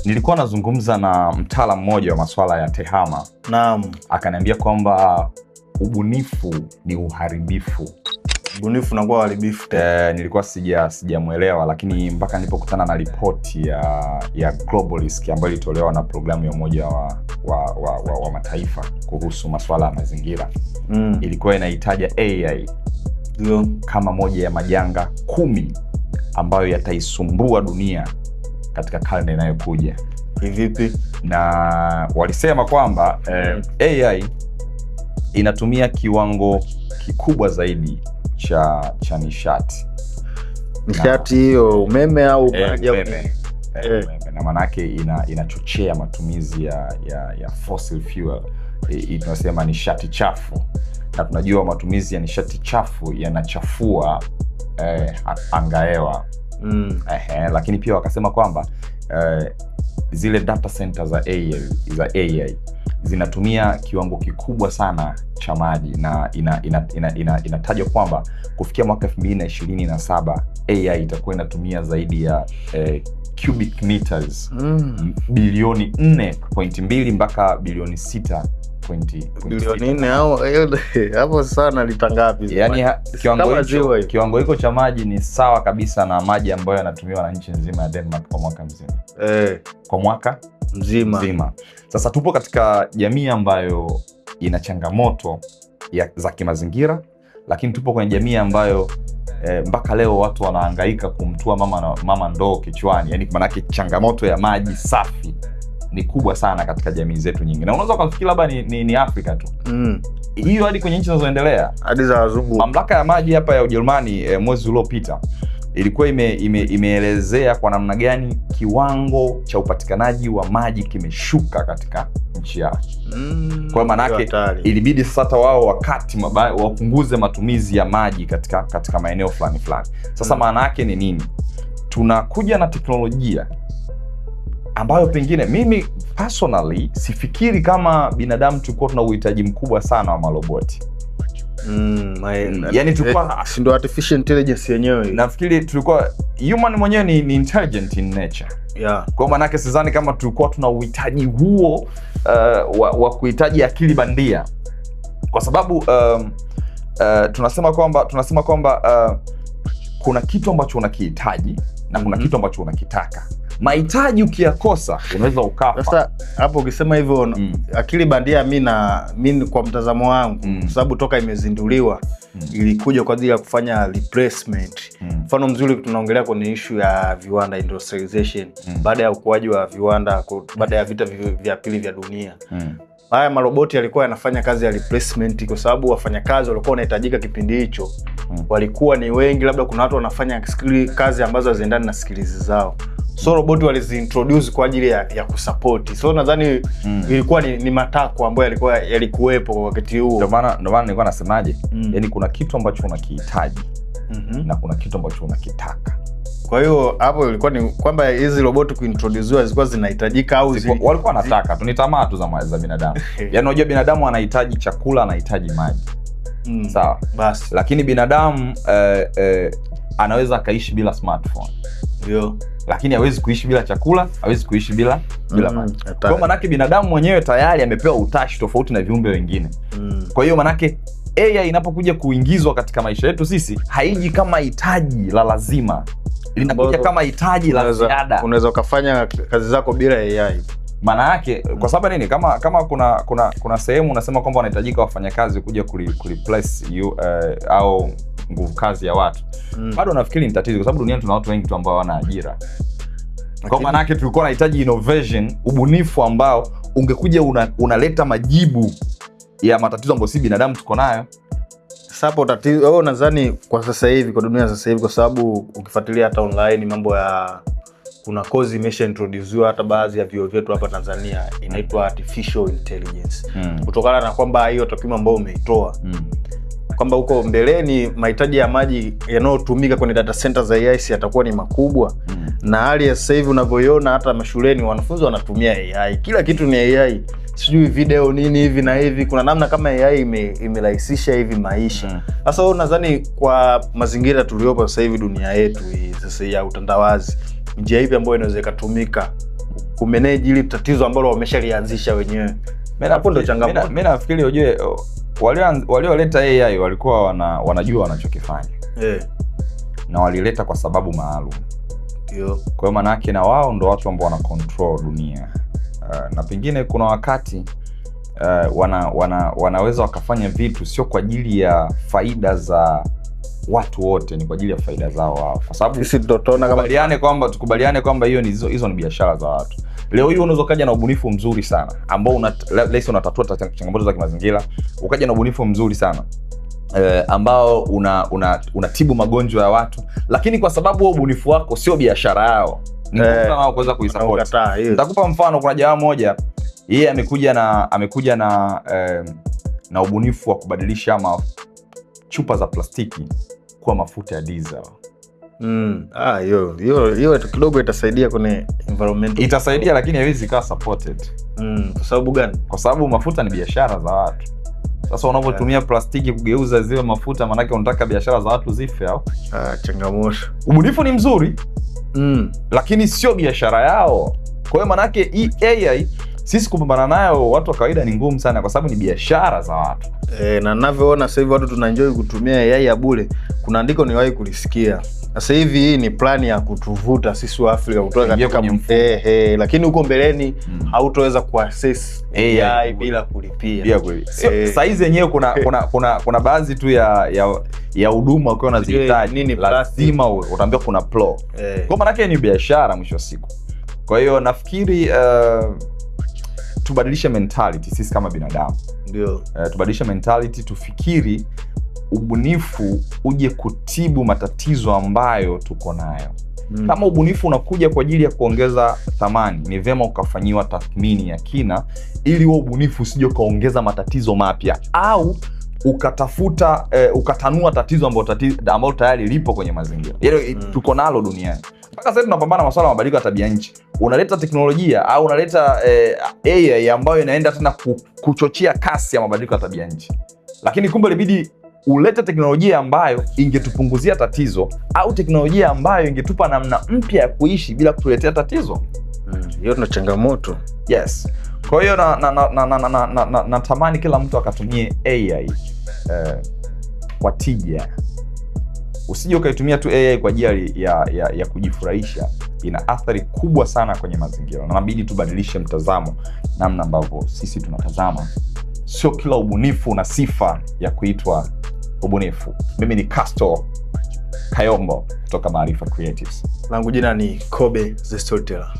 Nilikuwa nazungumza na mtaalamu mmoja wa masuala ya tehama. Akaniambia kwamba ubunifu ni uharibifu. Ubunifu unakuwa uharibifu tena. Nilikuwa sijamwelewa, lakini mpaka nilipokutana na ripoti ya Global Risk ambayo ilitolewa na programu ya Umoja wa Mataifa kuhusu masuala ya mazingira. Ilikuwa inahitaja AI kama moja ya majanga 10 ambayo yataisumbua dunia katika karne inayokuja. Kivipi? Na walisema kwamba AI inatumia kiwango kikubwa zaidi cha nishati. Nishati hiyo umeme au maji au Umeme. nini? Umeme. Na maana yake inachochea matumizi ya fossil fuel. Tunasema nishati chafu. Na tunajua matumizi ya nishati chafu yanachafua angahewa. Lakini pia wakasema kwamba zile data center za AI zinatumia kiwango kikubwa sana cha maji, na inatajwa kwamba kufikia mwaka 2027 AI itakuwa inatumia zaidi ya cubic meters bilioni 4.2 mpaka bilioni sita point Bilioni sita. 4 au hapo sana lita ngapi? Kama ziwa hiyo. Kiwango hicho cha maji ni sawa kabisa na maji ambayo yanatumiwa na nchi nzima ya Denmark kwa mwaka mzima. Kwa mwaka Mzima. mzima. Sasa tupo katika jamii ambayo ina changamoto za kimazingira, lakini tupo kwenye jamii ambayo mpaka leo watu wanahangaika kumtua mama ndoo kichwani. Yaani maana yake changamoto ya maji safi ni kubwa sana katika jamii zetu nyingi. Na unaweza ukafikiri labda ni Afrika tu. Hiyo hadi kwenye nchi zinazoendelea. Hadi za wazungu. Mamlaka ya maji hapa ya Ujerumani mwezi uliopita ilikuwa imeelezea kwa namna gani kiwango cha upatikanaji wa maji kimeshuka katika nchi yao. Kwa maana yake Hatari. ilibidi sasa hata wao wakati wapunguze matumizi ya maji katika maeneo fulani fulani. Sasa maana yake ni nini? Tunakuja na teknolojia ambayo pengine mimi personally sifikiri kama binadamu tulikuwa tuna uhitaji mkubwa sana wa maroboti. Si ndio artificial intelligence yenyewe? Nafikiri tulikuwa human mwenyewe ni intelligent in nature. Kwa maana yake sidhani kama tulikuwa tuna uhitaji huo wa kuhitaji akili bandia. Kwa sababu tunasema kwamba kuna kitu ambacho unakihitaji na kuna kitu ambacho unakitaka. Mahitaji ukiyakosa unaweza ukafa. Sasa hapo ukisema hivyo, akili bandia mi kwa mtazamo wangu, kwa sababu toka imezinduliwa ilikuja kwa ajili ya kufanya replacement. Mfano mzuri tunaongelea kwenye issue ya viwanda industrialization, baada ya ukuaji wa viwanda, baada ya vita vya pili vya dunia. Haya maroboti yalikuwa yanafanya kazi ya replacement kwa sababu wafanyakazi walikuwa wanahitajika kipindi hicho. Walikuwa ni wengi, labda kuna watu wanafanya kazi ambazo haziendani na skills zao. So roboti waliziintroduce kwa ajili ya kusupport. So nadhani ilikuwa ni matakwa ambayo yalikuwepo kwa wakati huo. Ndio maana nilikuwa nasemaje? Yaani kuna kitu ambacho unakihitaji na kuna kitu ambacho unakitaka. Kwa hiyo hapo ilikuwa ni kwamba hizi roboti kuintroducewa zilikuwa zinahitajika au Walikuwa wanataka tu, ni tamaa tu za binadamu. Yaani unajua binadamu anahitaji chakula, anahitaji maji. Sawa. Basi. Lakini binadamu anaweza akaishi bila smartphone. Lakini hawezi kuishi bila chakula, hawezi kuishi bila maji. Kwa maana yake binadamu mwenyewe tayari amepewa utashi tofauti na viumbe wengine. Kwa hiyo maana yake AI inapokuja kuingizwa katika maisha yetu sisi, haiji kama hitaji la lazima. Linakuja kama hitaji la ziada. Unaweza ukafanya kazi zako bila AI. Maana yake kwa sababu nini? Kama kuna sehemu unasema kwamba wanahitajika wafanyakazi kuja kureplace you au nguvu kazi ya watu. Bado nafikiri ni tatizo kwa sababu duniani tuna watu wengi tu ambao hawana ajira. Kwa maana yake tulikuwa tunahitaji innovation, ubunifu ambao ungekuja unaleta majibu ya matatizo ambayo si binadamu tuko nayo. Sasa hapo tatizo, wewe unadhani kwa sasa hivi, kwa dunia sasa hivi, kwa sababu ukifuatilia hata online mambo ya kuna kozi imesha introducewa hata baadhi ya vyuo vyetu hapa Tanzania inaitwa artificial intelligence. Kutokana na kwamba hiyo takwimu ambayo umeitoa kwamba huko mbeleni mahitaji ya maji yanayotumika kwenye data center za AI si yatakuwa ni makubwa. Na hali ya sasa hivi unavyoiona hata mashuleni wanafunzi wanatumia AI. Kila kitu ni AI. Sijui video nini hivi na hivi, kuna namna kama AI imerahisisha hivi maisha. Sasa wewe unadhani kwa mazingira tuliopo sasa hivi dunia yetu hii sasa ya utandawazi, njia ipi ambayo inaweza ikatumika Kumanage hili tatizo ambalo wameshalianzisha wenyewe. Hapo ndo changamoto. Mimi nafikiri ujue walioleta AI walikuwa wanajua wanachokifanya na walileta kwa sababu maalum. Kwa hiyo maana yake na wao ndo watu ambao wana control dunia. Na pengine kuna wakati wanaweza wakafanya vitu sio kwa ajili ya faida za watu wote, ni kwa ajili ya faida zao wao, kwa sababu Sisi ndo tutaona kama tukubaliane kwamba hiyo ni hizo ni biashara za watu. Leo hii unaweza ukaja na ubunifu mzuri sana ambao let's say unatatua changamoto za kimazingira, ukaja na ubunifu mzuri sana ambao unatibu magonjwa ya watu, lakini kwa sababu huo ubunifu wako sio biashara yao, ni ngumu sana wao kuweza kuisupport. Wanaukataa, yes. Nitakupa mfano. Kuna jamaa mmoja yeye amekuja na ubunifu wa kubadilisha chupa za plastiki kuwa mafuta ya diesel. Ah, hiyo hiyo hiyo kidogo itasaidia kwenye environmental. Itasaidia, lakini haiwezi ikawa supported. Kwa sababu gani? Kwa sababu mafuta ni biashara za watu. Sasa unavyotumia plastiki kugeuza ziwe mafuta, maanake unataka biashara za watu zife au? Ah, changamoto. Ubunifu ni mzuri, lakini sio biashara yao. Kwa hiyo maanake hii AI sisi kupambana nayo watu wa kawaida ni ngumu sana, kwa sababu ni biashara za watu. E, na ninavyoona sasa hivi watu tunaenjoy kutumia AI ya bure. Kuna andiko niliwahi kulisikia. Sasa hivi hii ni plani ya kutuvuta sisi wa Afrika kutoka Kuingia katika kwenye mfumo. Lakini huko mbeleni hautoweza kuaccess AI AI bila kulipia. Bila kweli. Sio saizi yenyewe kuna baadhi tu ya huduma ukiwa unazihitaji nini lazima utaambiwa kuna pro. Kwa maana ni biashara mwisho wa siku. Kwa hiyo nafikiri tubadilishe mentality sisi kama binadamu. Tubadilishe mentality, tufikiri ubunifu uje kutibu matatizo ambayo tuko nayo. Kama ubunifu unakuja kwa ajili ya kuongeza thamani, ni vyema ukafanyiwa tathmini ya kina ili huo ubunifu usije ukaongeza matatizo mapya au ukatafuta ukatanua tatizo ambalo tayari lipo kwenye mazingira. Yaani tuko nalo duniani. Mpaka sasa tunapambana na masuala ya mabadiliko ya tabia nchi. Unaleta teknolojia au unaleta AI ambayo inaenda tena kuchochea kasi ya mabadiliko ya tabia nchi. Lakini kumbe ilibidi ulete teknolojia ambayo ingetupunguzia tatizo au teknolojia ambayo ingetupa namna mpya ya kuishi bila kutuletea tatizo. Hiyo tuna changamoto. Yes. Kwa hiyo na na na na na na na na natamani kila mtu akatumie AI kwa tija. Usije ukaitumia tu AI kwa ajili ya kujifurahisha. Ina athari kubwa sana kwenye mazingira, na inabidi tubadilishe mtazamo, namna ambavyo sisi tunatazama. Sio kila ubunifu una sifa ya kuitwa ubunifu. Mimi ni Casto Kayombo kutoka Maarifa Creatives. Langu jina ni Kobe the Storyteller.